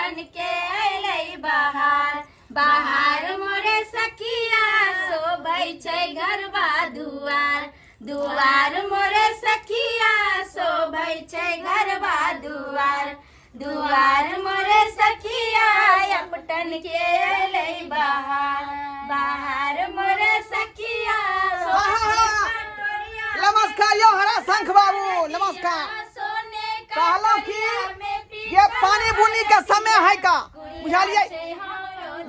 अपटन के अयलै बहार। बहार मोरे सखिया शोभै छै घरबा दुआर। दुआर मोरे सखिया शोभै छै घरबा दुआर। दुआर मोरे सखिया अपटन के अयलै बहार। बहार मोरे सखिया शोभै। नमस्कार यो हरा शंख बाबू, नमस्कार। कहलहुँ कि ये पानी बुनी के समय है का, बुझलियै?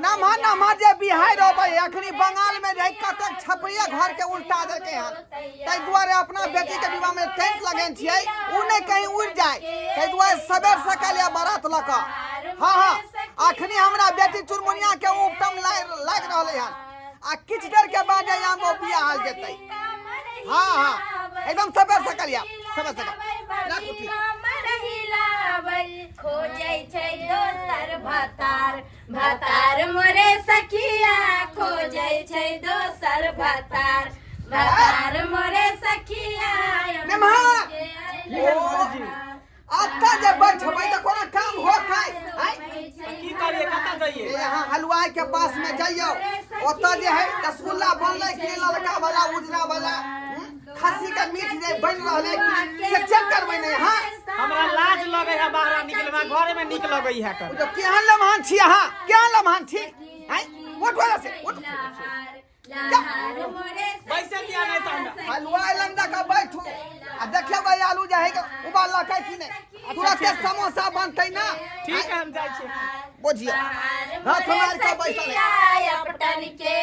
नमहर नमहर जे बिहार अबै अखनी बंगाल में रहि कतेक छपरिया घर के उल्टा देलकै हन, ताहि दुआरे अपना बेटी के विवाह में टेंट लगेने छियै, उ नहि कहीं उड़ि जाय, ताहि दुआरे सबेर सकाल या बारात लऽ कऽ। हाँ हाँ, अखनी हमरा बेटी चुनमुनिया के उपटम लागि रहलै हन, आ किछु देर के बाद जे आम ओ बियाह जेतै। हाँ हाँ, एकदम सबेर सकाल या, सबेर सकाल। राखू ठीक। खोजै छै दोसर भतार। भतार मोरे सखिया खोजै छै दोसर भतार। भतार मोरे सखिया। अत्ता जे बैठबै तऽ कोनो काम हो खाय? की करिए, कतऽ जाइए? यहाँ हलवाई के पास में जाइयो, ओतऽ जे है रसगुल्ला बनलै कि ललका वाला उजला वाला, खस्सी के मीट जे बनि रहलै कि से चेक करबै ने। हाँ, हमरा लाज लगै है बाहर निकलना, घरे में नीक लगै है। कर तो केहन लम्हान छी अहाँ, केहन लम्हान छी? हैं, उठ वाला से उठ। बैसे दिया नहीं तो हमरा हलवाई लग जाके बैठू आ देखेबै आलू जे है उबाललकै कि नहि, तुरते समोसा बनतै ना। ठीक है, हम जाइ छी। बुझियौ, हाथ मारि कऽ बैसल है। अपटन के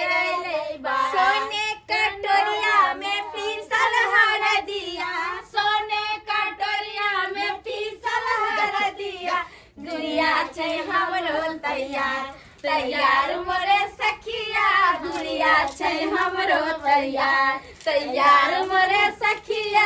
सोने कटोरिया में पीसल हरदिया। सोने कटोरिया में पीसल हरदिया। गुड़िया छै हमरो तैयार। तैयार मोरे सखिया गुड़िया छै हमरो तैयार। तैयार मोरे सखिया।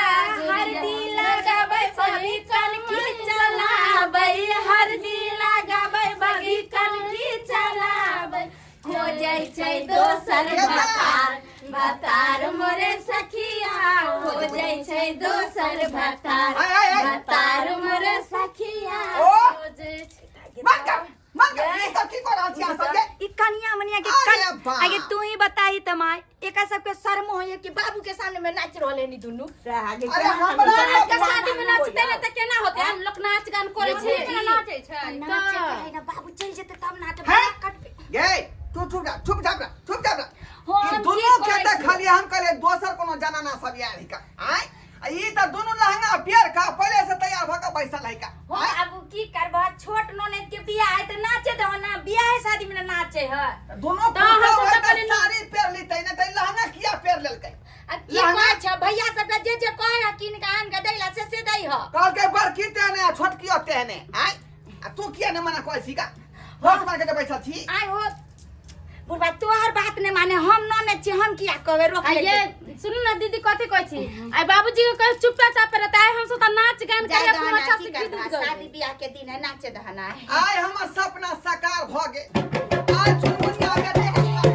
हरदी लगाबै बगी कनकी चलाबै। हरदी लगाबै बगी कनकी चलाबै। खोजै छै दोसर भतार। भतार मोरे सखिया खोजै छै दोसर भतार। भतार मोरे सखिया खोजै छै। बंद कर, बंद कर, ई सब की कऽ रहल छी अहाँ सब गे? ई कनिया मनिया के अरे बा। आगे तू ही बताही त माय, एका सबके शर्म होइए कि बाबू के सामने में नाच रहले नी दुनू? अरे हमरा के शादी में नाचते ने त केना होते? हम लोग नाच गान करे छी। केना नाचै छै? नाचे के है ना, बाबू चल जेते तब नाच। हैं? गे तू चुप जा, चुप जा, चुप जा। हम ई की दुनू के करै छी? देखलियै, हम कहलियै दोसर कोनो जनाना सब आयल है का। आँय, आ ई तऽ दुनू लहंगा पेर का पहिले से तैयार भऽ कऽ बैसल है का। हो अब की करबह, छोट ननद के बियाह है त नाचे दहो ना, बियाह शादी में ना नाचे है। दुनू तऽ हम पुतहु सब है तऽ तऽ कहलियै ना। साड़ी पेर लेतै ने तऽ ई लहंगा किया पेर लेलकै? आ की कहै छ भैया सबके जे जे कहै है कीन के आन के दै ला से दै ह। कहलकै बड़की तेहने आ छोटकी तेहने। आँय, आ तू किया ने मना करै छी का? होश मार के जे बैसल छी। आय हो बुढ़बा, तोहर बात नहीं माने, हम ननद छी, हम किया कहबै रोक आ ले। ये सुनू ना दीदी, कथी कहै छी? आइ बाबूजी के कहे चुपचाप रहता है, हम सब त नाच गान जाय करे खूब दहना, अच्छा की से गीत करबा, उत गबै। शादी बियाह के दिन है, नाचे दहना। आइ हमर सपना साकार भऽ गेल। आइ चुनमुनिया बेटी के विवाह।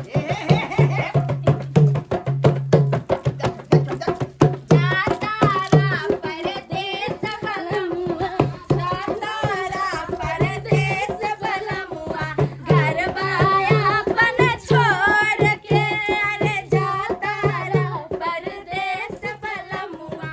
हे हे हे हे हे। देख, देख, देख। जातारा परदेस बलमुआ, जातारा परदेस बलमुआ, घर बाया अपन छोड़ के। अरे जातारा परदेस बलमुआ,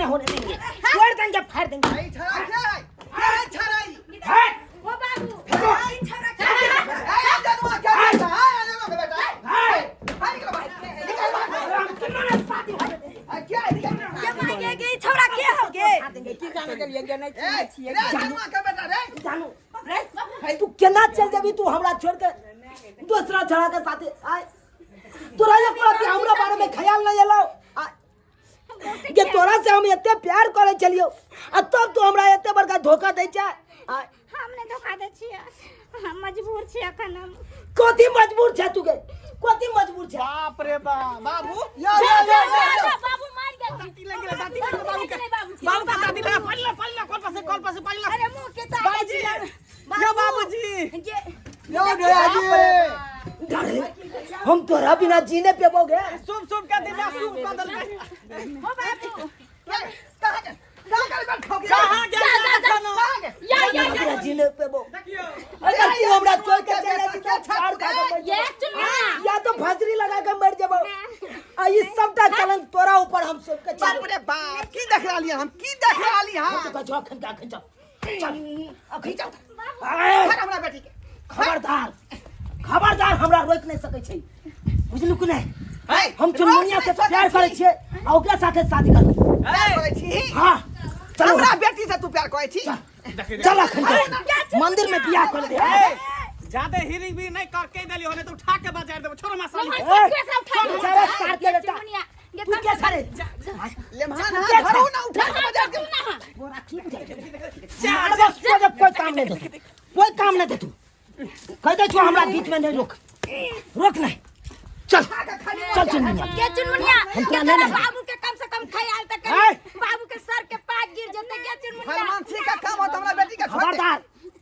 नहीं होने देंगे, तोड़ देंगे, फाड़ देंगे। ई छड़ा के है? के है छड़ा ई? हट! हो बाबू, ई छौड़ा के है? ए जनुआ के बेटा, ए जनुआ के बेटा। हट! ए निकल बाहर, निकल बाहर। हम चुन्नू ने शादी होने देंगे। ए क्या है? निकल। के मांगे गे, ई छौड़ा के हो गे? फाड़ देंगे। की जाने के लिए नहीं ए रे जनुआ के बेटा रे। जानू तू केना चल जेबी तू हमरा छोड़ के दूसरा छड़ा के साथे? आय, तोरा ये प्रति हमरा बारे में ख्याल नहीं एलो के तोरा से हम एते प्यार करे चलियो आ तब तू हमरा एते बड़का धोखा दै छै? आय, हम नहि धोखा दै छियै, हम मजबूर छियै अखन हम। कथी मजबूर छै तू के? कथी मजबूर छै? बाप रे बाप, बाबू। यो यो यो यो। बाबू मार गेल। दाँती लग गेलै, दाँती लग गेलै बाबू के, बाबू के दाँती लगा। पड़ला पड़ला, कल पासे, कल पासे पड़ला। अरे मुंह के ताके बाबूजी, यो बाबूजी। गे। यो ढोया जी। डरे हम तोरा बिना जीने पेबोगे? शुभ शुभ के दिमाग शुभ कऽ देलकै। हो बाबू। कहाँ के? कहाँ के बैठो के? कहाँ गेल? जा, जा। कहाँ के? या या तोरा बिना जीने पेबो। देखियौ। अगर तू हमरा छोड़ के चल जाबी त चार खा के मर ये जेबो। चुन्ना। या तो फांसरी लगा के मर जेबो आ ई सबटा कलंक तोरा ऊपर हम सब के बाप रे बाप, की देख रहली हम? की देख रहली हम? चल अखन, अखन चल, चल अखन चल। आय, छोड़ हमरा बेटी के। खबरदार, खबरदार, हमरा रोक नहीं सकै छै, बुझलु कि नहीं? है, हम चुनमुनिया से रोक नहीं प्यार सकै करै छी। छियै आ ओकरा साथे शादी करबै। प्यार करै छी? हाँ, चलो। हमरा बेटी से तू प्यार करै छी? चल अखन चल। मंदिर में बियाह कर दे। ए, जादे हिरिंग भी नहीं कर के देली होने तो उठा के बाजार देबो। छोड़ो मसाली। ए, उठा के। बेचारा सार के बेटा। चुनमुनिया गे। तू क्या सारे लेमहान हाथ धरू ना, उठा के बाजार दे। मार बस को जब कोई काम नहीं दे, कोई काम नहीं दे। तू कह दे छो हमरा बीच में नहीं, रोक, रोक नहीं। चल चल चुनमुनिया। गे चुनमुनिया, हम गे तोरा तोरा नहीं नहीं। बाबू के कम से कम ख्याल त ऐ! कर, बाबू के सर के पाग गिर जेतै। गे चुनमुनिया। हनुमान का काम होत, हमरा बेटी के छोड़ दे। खबरदार।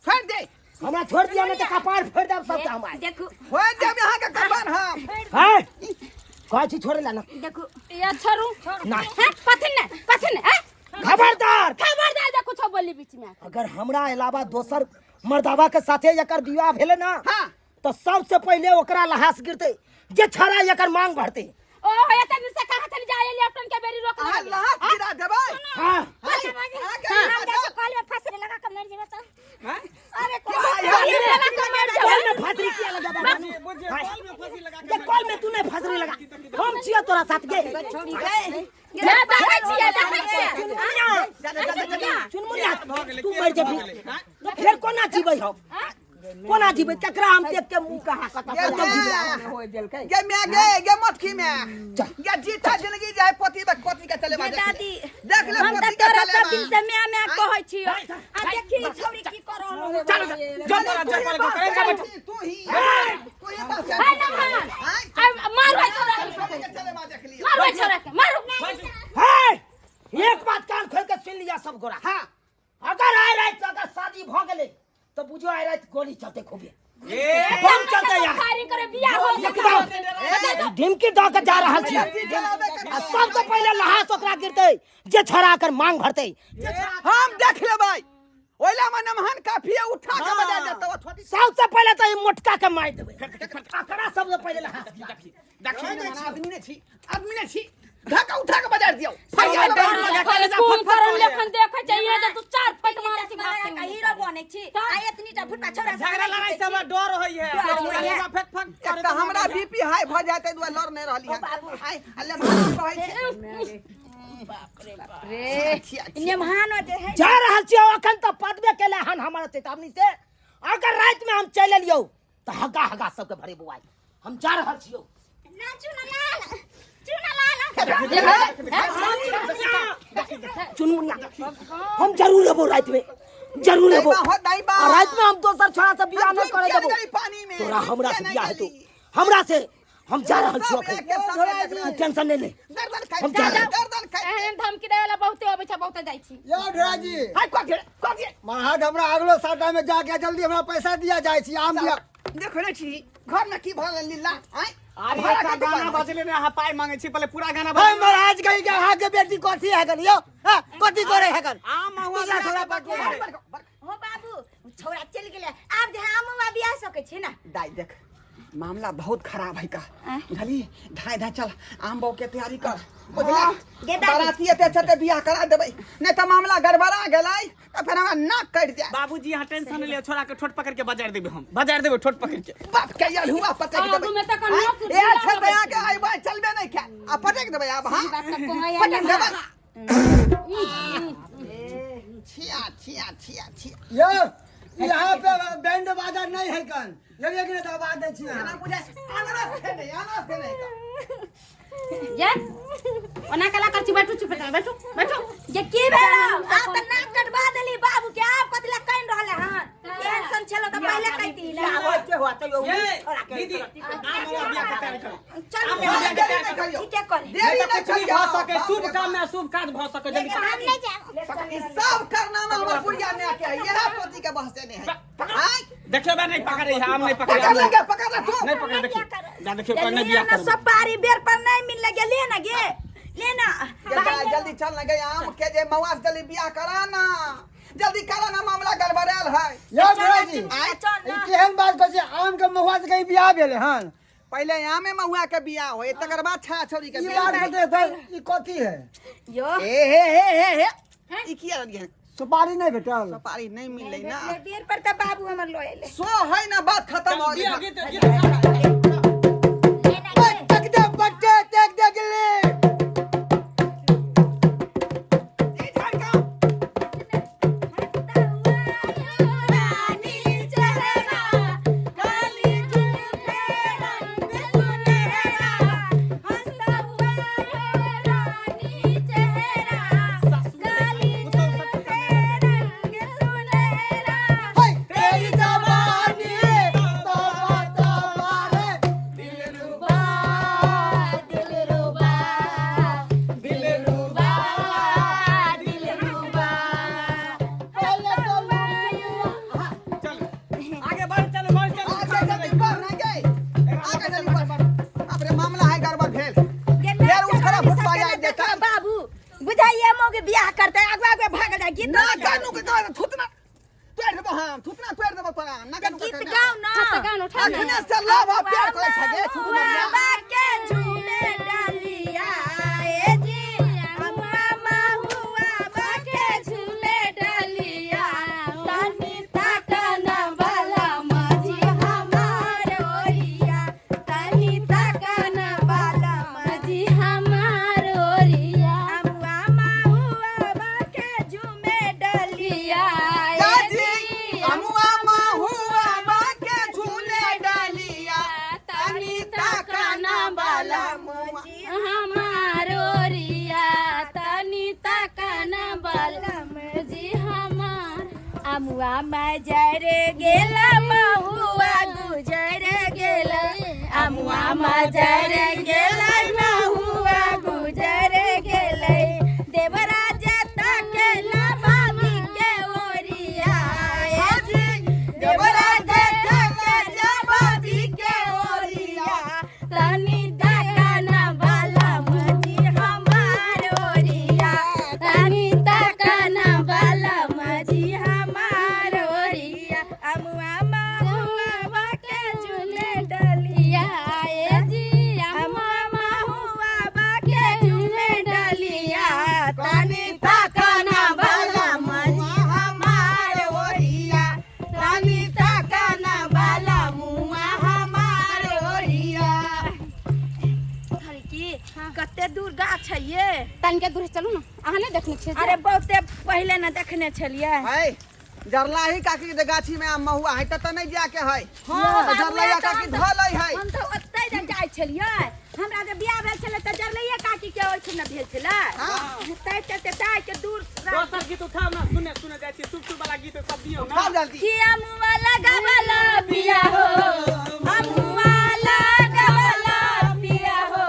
छोड़ दे। हमरा छोड़ दिया नहीं तो कपार फोड़ देब सबके हम आइ। देखू। छोड़ देब यहाँ के कपार हम। है कहै छी छोड़े ला ना। देखू। ये छोड़ू ना। हैं कथि ने, कथि ने? हैं? खबरदार। खबरदार जे कुछो बोली बीच में। अगर हमरा अलावा दोसर मर्दावा के साथे एकर विवाह भेले ना, हाँ, तो सबसे पहले ओकरा लहास गिरते जे छड़ा एकर मांग भरते। ओ एते दिन से कहाँ चली जाए एली? अपन के बेरी रोक अहाँ लगे। लहास गिरा देबै। हाँ। अहाँ के हम जाइ छी कल में फांसी लगा के मर जेबै त। अरे फांसी लगा के मर जेबै। कॉल में फांसरी किया लगा बाबा? बुझिए, कल में फांसी लगा ये कॉल में तू नहीं फांसरी लगा, हम छियो तोरा साथ गे। जा देखै छियै, देखै छियै। चुनमुनिया, जा जा जा जा। चुनमुनिया, भऽ गेलै, तू के मर भऽ जेबी गेलै, हाँ? तो फेर कोना जीबै हम? कोना जीबै? केकरा हम देख के मुंह कहा गे कतौ जीबै? गे मैं गे, गे मटकी में गे, जीता जिंदगी जाए पोती बे पोती के चले गे दादी, देख ले हम त पोती के तोरा चले। सब दिन से म्या म्या कहै छियो आ देखी ई छौरी की कर रहल हो। चल चल, तोरा जय पर करे जा बैठ। तू ही, तू ही बस। है ना भान आ, मारू है छोरा के। के चले बा देख लियो। मारू है छोरा के, मारू। है एक बात कान खोल के सुन लिया सब गोरा। हाँ। अगर आइ रात अगर शादी भ गेलै तो बुझो आइ रात गोली चलते खूबे, ए बम चलते यार। फायरिंग करे बियाह हो। एकदम ढिमकी दऽ के जा रहल छी आ सबसे पहिले लहास ओकरा गिरतै जे छड़ा कर मांग भरतै। हम देख लेबै, ओइला में नमहन काफी है, उठा के बजा देतौ थोड़ी। सबसे पहिले तऽ ई मोटका के मारि देबै, अकरा सबसे पहिले लहास गिरतै। देखी, आदमी ने छी, आदमी ने छी, धक्का उठा के बजा दियौ। कुम करम लेखन देखै छै इहे जे तू चार फट मारै छी। का हीरो बनै छी आ एतनी टा भुटका छौरा से झगड़ा लड़ाई से हमरा डर होई है। फेक फेक एक तऽ हमरा बीपी हाई भऽ जाय, ताहि दुआरे लड़ नहि रहली हन। हाय अल्ले महान कहै छै। रे नेमहानो जे है। जा रहल छियौ, अखन तऽ पदबे केले हन हमर चेतावनी से। अगर राति में हम चलि एलियौ तऽ हगा हगा सबके भरे बुआई। हम जा रहल छियौ। नाचू ना लाल, चुना लाल। चुनमुनिया, हम जरूर एबो राति में, जरूर एबो। दाइबा हो दाइबा। आ राति में हम दोसर छोड़ा से बियाह नहीं करे देबो। पानी में तोरा हमरा से डूब के बियाह नहि हेतौ गेली। हमरा से। हम जा रहल छियौ। सब एक के सामने देख तू ले। टेंशन नहीं ले। गर्दन खाइ, हम जा रहल। गर्दन खाइ। एहन धमकी देवे वाला बहुते अबै छै, बहुते जाइ छी। यौ ढोरा जी। हाय, कथी कथी? महाराज, हमरा अगलो साटा में जाके जल्दी हमरा पैसा दिया जाय छी, आम दिया। देखो ने छी घर में की भऽ गेल लीला आँय। अरे भाड़ा एकटा कते गाना पाइ? बजले ने, अहाँ पाइ मांगे छी, पहिले पूरा गाना हे बजले। महाराज, कही के अहाँ के बेटी कथी है गल यौ? हाँ, कथी करे है गल? आम महुआ दूसरा छोरा बाटू बड़- है। बड़- बड़- हो बाबू, छौरा चलि गेलै, आब जे आम उमा बियाह सकै छी ना? दाइ देख, मामला बहुत खराब है का बुझली धाय धाय चल आम बो के तैयारी कर बुझला गे दादी। बाराती एते छते बियाह करा देबै नहीं तो मामला गड़बड़ा गेलै तो फेर हमरा नाक कटि जाए बाबूजी यहाँ टेंशन ले छोड़ा के ठोट पकड़ के बाजार देबे हम बाजार देबे ठोट पकड़ के बाप के यल हुआ पटक आगू देबै में तऽ कन्नो आँय, कुर्सी ए लागल छते आके आइबै चलबे नहीं खे आ पटक देबै आब हां बात तऽ कहै पटक देबै छिया छिया छिया छिया यो यहाँ पे बैंड बाजा नहीं है कन लेलिए कि नहीं तो आवाज दै छी एना अहाँ। बुझाइ अनरस खेने अनरस खेने का ये ओना कला कर छी बैठू चुप बैठू बैठू जे की भेल आ त नाक कटवा देली बाबू के आप कथि ला कान रहले हन टेंशन छलो त पहिले कहती ना होते होते यो ये छोड़ा के दीदी आम और बियाह के तैयारी करो चल आम और बियाह के तैयारी करो ठीके कर देरी नहीं नहीं तो कुछ भी करियो भऽ सके शुभ काम में अशुभ काज भऽ सके जल्दी हम नहीं जाए ई सब कारनामा हमर बुढ़िया माय के है यह पति के बहसे नहीं है आँय, देखियो बा नहीं पकड़े है आम नहीं पकड़े पकड़ लेंगे पकड़ ले तू नहीं पकड़े देखियो जा देखियो कोई नहीं बियाह ना कर सुपारी बेर पर नहीं मिल लगे ले ना गे ले ना ये जा, जल्दी चल ना गई आम के जे महुआ से जल्दी बियाह करा ना जल्दी करा ना मामला गड़बड़ायल है यो भैया जी आँय, चल ई ना केहन बात कहै छी आम के महुआ से कहीं बियाह भेलै हन पहले आमे महुआ के बियाह होए तकर बाद छा छोरी के ई बियाह बात कहते सर ई कथी है यो ए हे हे हे हे ई किया रहलियै सुपारी नहीं भेटल सुपारी नहीं मिललै ना बेर पर त बाबू हमर लोएले सो है ना बात खत्म हो बियाह गेलै गीत गीत ले ना गे टेक दे बट्टे टेक दे गिल्ली ई झड़का रानी चेहरा काली जुल्फे रंग सुनहरा हंसता हुआ रानी चेहरा काली जुल्फे रंग सुनहरा हाय तेरी जवानी तौबा तौबा रे दिलरुबा दिलरुबा दिलरुबा दिलरुबा पहले तो चल आगे बढ़ चलो बढ़ चलो आगे जल्दी बढ़ ना गई आगे जल्दी बढ़ बाप रे मामला है गड़बड़ भेल फेर उठ खड़ा भुतबा जाय देता बाबू बुझाइए मोगे बियाह करते आगे आगे भाग जाए गीत ना कानू के कह थुतना तोड़ देबो हम थुतना तोड़ देबो तोरा ना कानू के गीत गाओ ना गाओ ना, उठा ना। अखने से लव आ प्यार करै छै गे थुतना बाबा के झूले डालिया ए जी अम्मा महुआ बाके झूले डालिया तनी ताकना वाला माझी हमार ओरिया तनी ताकना वाला माझी हमार ओरिया अम्मा महुआ बाके झूमे डालिया ए दादी अमुआ महुआ बाके झूले डालिया तनी ताकना बाला मुआ हमार ओरिया तनी ताकना बाला जी हमार अमुआ मजर गेला महुआ गुजर गेला अमुआ मजर गेला महुआ गुजर गेलै देवराज ताकेला भाभी के ओरिया ए जी देवराज ताकेला भाभी के ओरिया तनी ताकना बाला मजी हमार ओरिया तनी ताकना बाला मजी हमार ओरिया अमुआ महुआ के झूले डलिया ए जी अमुआ महुआ के झूले डलिया तनी ताकना बाला मजी हमार ओरिया तनी ताकना बाला मुआ हमार ओरिया की कते दूर गाछ है ये तनिके दूर चलू ना अहाँ नहि देखने छियै अरे बहुते पहिले न देखने छलियै है जरलाही काकी के गाछी में आम महुआ है तत नहीं जाके है हाँ, तो जरलाही बाबू, काकी हम धऽ लै है हम तऽ ओतहि ने जाइ छलियै हमरा जे बियाह भेल छलै तऽ जरलैये काकी के ओहिठाम भेल छलै तै चलते ताहि के दूर दोसर गीत उठाओ ना सुने सुने जाइ छी शुभ शुभ वाला गीत सब दियौ ना उठाओ जल्दी कि अमुआ लगावला पिया हो अमुआ लगावला पिया हो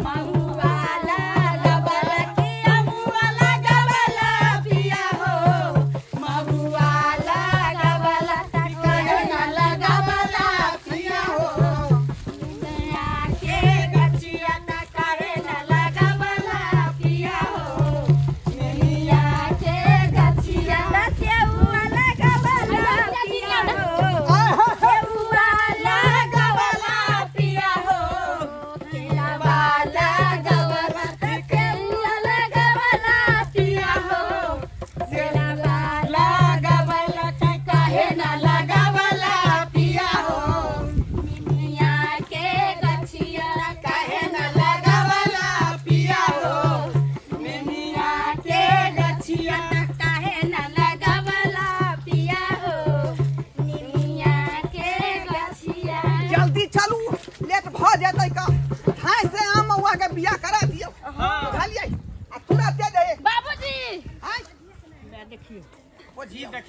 महुआ लगावला कि अमुआ लगावला पिया हो महुआ लगावला काहे ना लगावला पिया हो दुनिया के गछिया त काहे ना लगावला पिया हो मिया के गछिया त सेउआ लगावला पिया हो सेउआ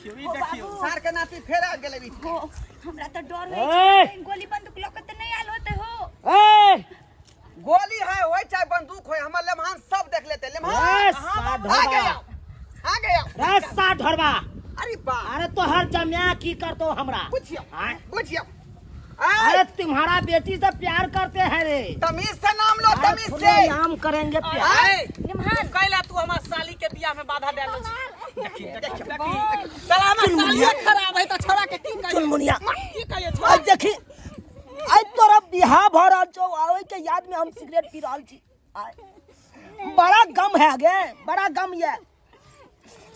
देखियो ई देखियो सार के नाती फेर आबि गेलै बीच हो हमरा तऽ डर होइ छै गोली बंदूक लऽ के तऽ नहि आयल होते हो ए गोली है होय चाहे बंदूक होय हमर लेमहान सब देख लेते लेमहान ए, आ साधवा। गया आ गया रे सा ढोरबा अरे बा अरे तोहर जमिया की करतो हमरा बुझियो आँय? बुझियो अरे तुम्हारा बेटी से प्यार करते हैं रे तमीज से नाम लो अरे तमीज से खुलेआम करेंगे प्यार ए निमहान कैला तू हमर साली के बियाह में बाधा डालो छी देखी देखी देखी साला हमर साली खराब है त छोरा के की कहिए चुनमुनिया की कहिए छोरा आज देखी आज तोरा बियाह भ रहल छौ आ ओहि के याद में हम सिगरेट पी रहल छी आय, बड़ा गम है गे बड़ा गम ये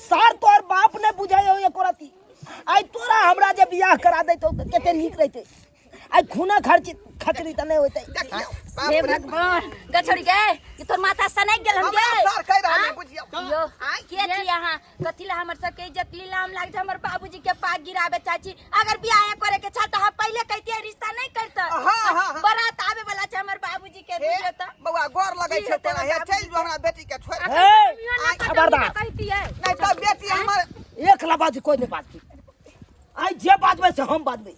सार तोहर बाप ने बुझाय हो एको रति आइ तोरा हमरा जे बियाह करा दैतौ तऽ कते नीक रहितै आइ खूना खर्च खचरी तऽ नहि होइतै देखियौ हे बाप रे भगवान गछोड़ी गे ई तोर माथा सनक गेल हम हमरा गे सर कहि रहल है बुझियौ यो के छी अहाँ कथी ला हमर सबके इज्जत लीलाम लाग छै हमर बाबूजी के पाग गिराबे चाहै छी अगर बियाह करे के छल तऽ हम पहिले कहितियै रिश्ता नहीं करते हाँ, हाँ, हाँ। बारात आबे वाला छै हमर बाबूजी के हे बुझियौ तऽ बौआ गोर लगै की छै हेतै तोरा हे हमरा चलि जो हमरा बेटी के छोड़ि ए, खबरदार। कहतियै नहीं तऽ बेटी हमर एक लबाज कोई नहीं बाजतै आइ जे बाजबै से हम बाजबै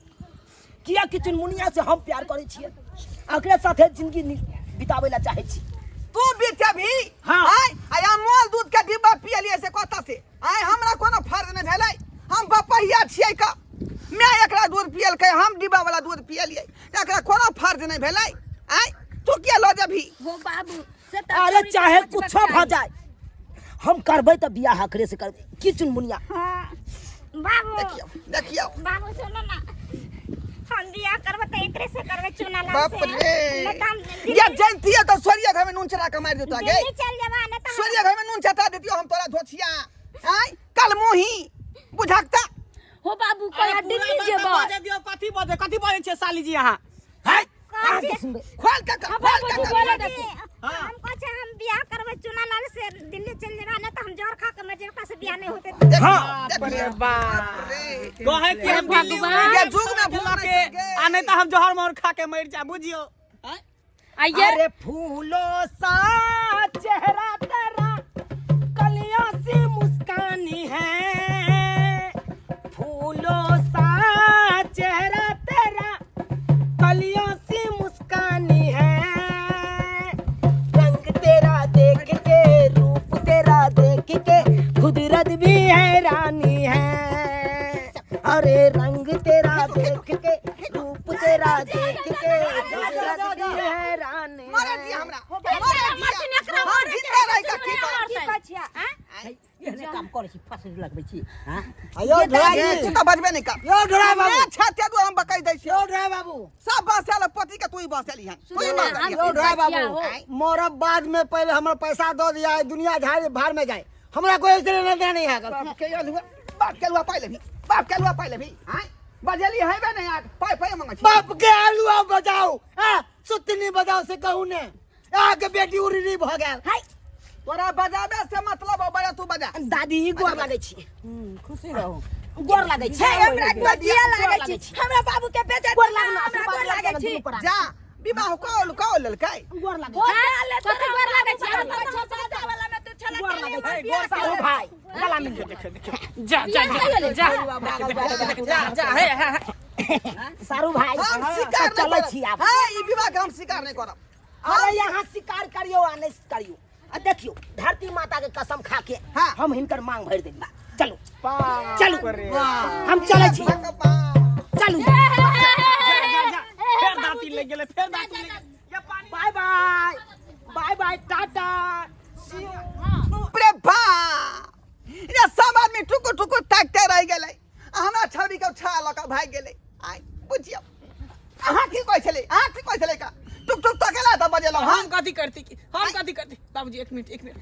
किया कि चुनमुनिया से हम प्यार करै छियै ओकरे साथे जिंदगी बिताबै ला चाहै छी तू बीतेबही हाँ। आय आय अमोल दूध के डिब्बा पियलियै से कतऽ से आय हमरा कोनो फर्ज नहि भेलै हम बपहिया छियै का माय एकरा दूध पियलकै हम डिब्बा वाला दूध पियलियै तऽ एकरा कोनो फर्ज नहि भेलै आय तू किया लऽ जेबही हो बाबू से तऽ अरे चोरी के चाहे बचबक कुछो भऽ चाही। जाए हम करबै तऽ बियाह अकरे से करबै की चुनमुनिया हाँ बाबू देखियौ देखियौ बाबू सुनो ना हम बियाह करबै तऽ एकरे से करबै चुना लाल बाप से रे नहीं तऽ हम ये जैतियै तऽ सोरिया घर में नून चढ़ा के मारि देतौ गे दिल्ली चल जेबा नहीं तऽ हम सोरिया घर में नून चटा देतियौ हम तोरा धोछिया आय कल मुही बुझक तऽ हो बाबू अरे कहिया पूरा दिल्ली बात जेबै बजे दियौ कथी बजे कथी बजै छियै साली जी अहाँ है अहाँ के सुनबै खोल के कर, खोल के कर। बोले देती हम कहै छै हम बियाह करबै चुना लाल से दिल्ली चल जेबा नहीं तऽ हम जहर खा के मर जेबै ओकरा से बियाह नहीं होतै देखियौ, हाँ। देखियौ, बाप रे। कहे कि हम दिल्ली भगवान। ये जुग में भूख के आ नहीं तऽ हम जहर मोहर खा के मर जा बुझियौ आँय? आइए अरे फूलों सा चेहरा तेरा कलियों सी मुस्कानी है फूलों सा चेहरा तेरा कलियों सी मुस्कानी है रंग तेरा देख के रूप तेरा देख के कुदरत भी हैरानी है अरे रंग तेरा देख के रूप तेरा देख के कुदरत भी हैरानी मरे है दिया हमरा मरे दिया हम जिंदा रह के की करब की कहै छियै आँय? एहने काम करै छी फसल लगबै छी हाँ यो ये तू तऽ बजबे नहि कर यो ड्राइवर बाबू। मैं छाते दू हम बकई दै छियौ यो ड्राइवर बाबू सब बसेल पति के तू ही बसेली हन तू ही बसेली यो हन। ड्राइवर बाबू मरब बाद में पहले हमर पैसा दऽ दिया दुनिया झाड़ भाड़ में जाए हमरा कोई ऐसे लेना देना नहीं है बाप के अलुआ बाप के अलुआ पाइ लेबही बाप के अलुआ पाइ लेबही आँय बजेली हेबे नहि आज पाइ पाइ मंगै छी बाप के आलू बजाओ हाँ सुतनी बजाओ से कहू ने आके बेटी उड़ी भऽ गेल हाय तोरा बजाबे से मतलब हो बजा तू बजा दादी ई गोर लागै छी खुशी रहू गोर लागै छी हे हमरा गोदिया लागै छी हमरा बाबू के बेजत गोर लागना हमरा गोर लागै छी जा विवाह कौल कौल लेलकै गोर लागै गोर लागै कथी गोर लागै छी? हमरा बाबू वाला में तू छला गोर के लागै लिए छी गोर सारू भाई गला मिल जा जा जा जा जा जा हे हे हे। सारू भाई हम शिकार तऽ नहि चलै छी करब आब हाँ ई विवाह के हम शिकार नहि करब अरे यहाँ शिकार करियो आ नहीं करियो आ देखियो धरती माता के कसम खा के हाँ। हम हिनकर मांग भरि देब चलू चलू हम चलै छी चलू जा जा जा फेर दाँती लग गेलै फेर दाँती लग गेलै ये पानी bye bye bye bye tata see you रे बाप रे सब आदमी टुकुर टुकुर ताकते रहि गेलै आ हमरा छौड़ी के उठा लऽ कऽ भागि गेलै आइ बुझियौ अहाँ की कहै छलै अहाँ की कहै छलै का टुक टुक तकेला तऽ बजेलहुँ हम हम कथी करती की हम कथी करती बाबूजी एक मिनट एक मिनट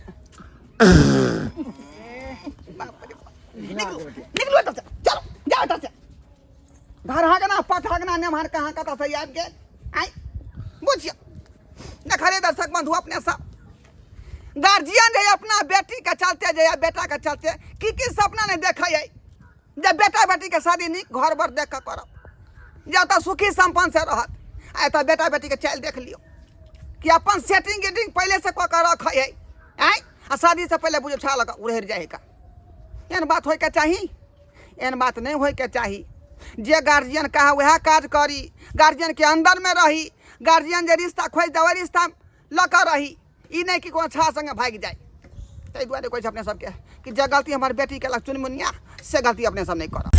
बाप रे बाप। निकलू निकलू एतऽ से चलो जाओ एतऽ से घर हगना पट हगना नेमहर कहाँ कतऽ से आबि गेल आइ बुझियौ देखले दर्शक बंधु अपने सब गार्जियन जे अपना बेटी के चलते जे बेटा के चलते की की सपना नहीं देखे है जे बेटा बेटी के शादी नीक घर बर देख के करब जे ओतऽ सुखी संपन्न से रहत आ एतऽ बेटा बेटी के चालि देख लियौ कि अपन सेटिंग गेटिंग पहिले से कऽ के रखै है आँय आ शादी से पहिले बुझ छा लऽ कऽ उड़ेर जाइ है का एहन बात होइके चाही एहन बात नहि होइके चाही। जे गार्जियन कहे वएह काज करी, गार्जियनके अन्दरमे रही, गार्जियन जे रिश्ता खोजि दे ओहि रिश्ता लऽ कऽ रही, ई नहि कि कोनो छौड़ा सङ्गे भागि जाइ। ताहि दुआरे कहै छै अपने सबके कि जे गलती हमर बेटी केलक चुनमुनिया, से गलती अपने सब नहि करब।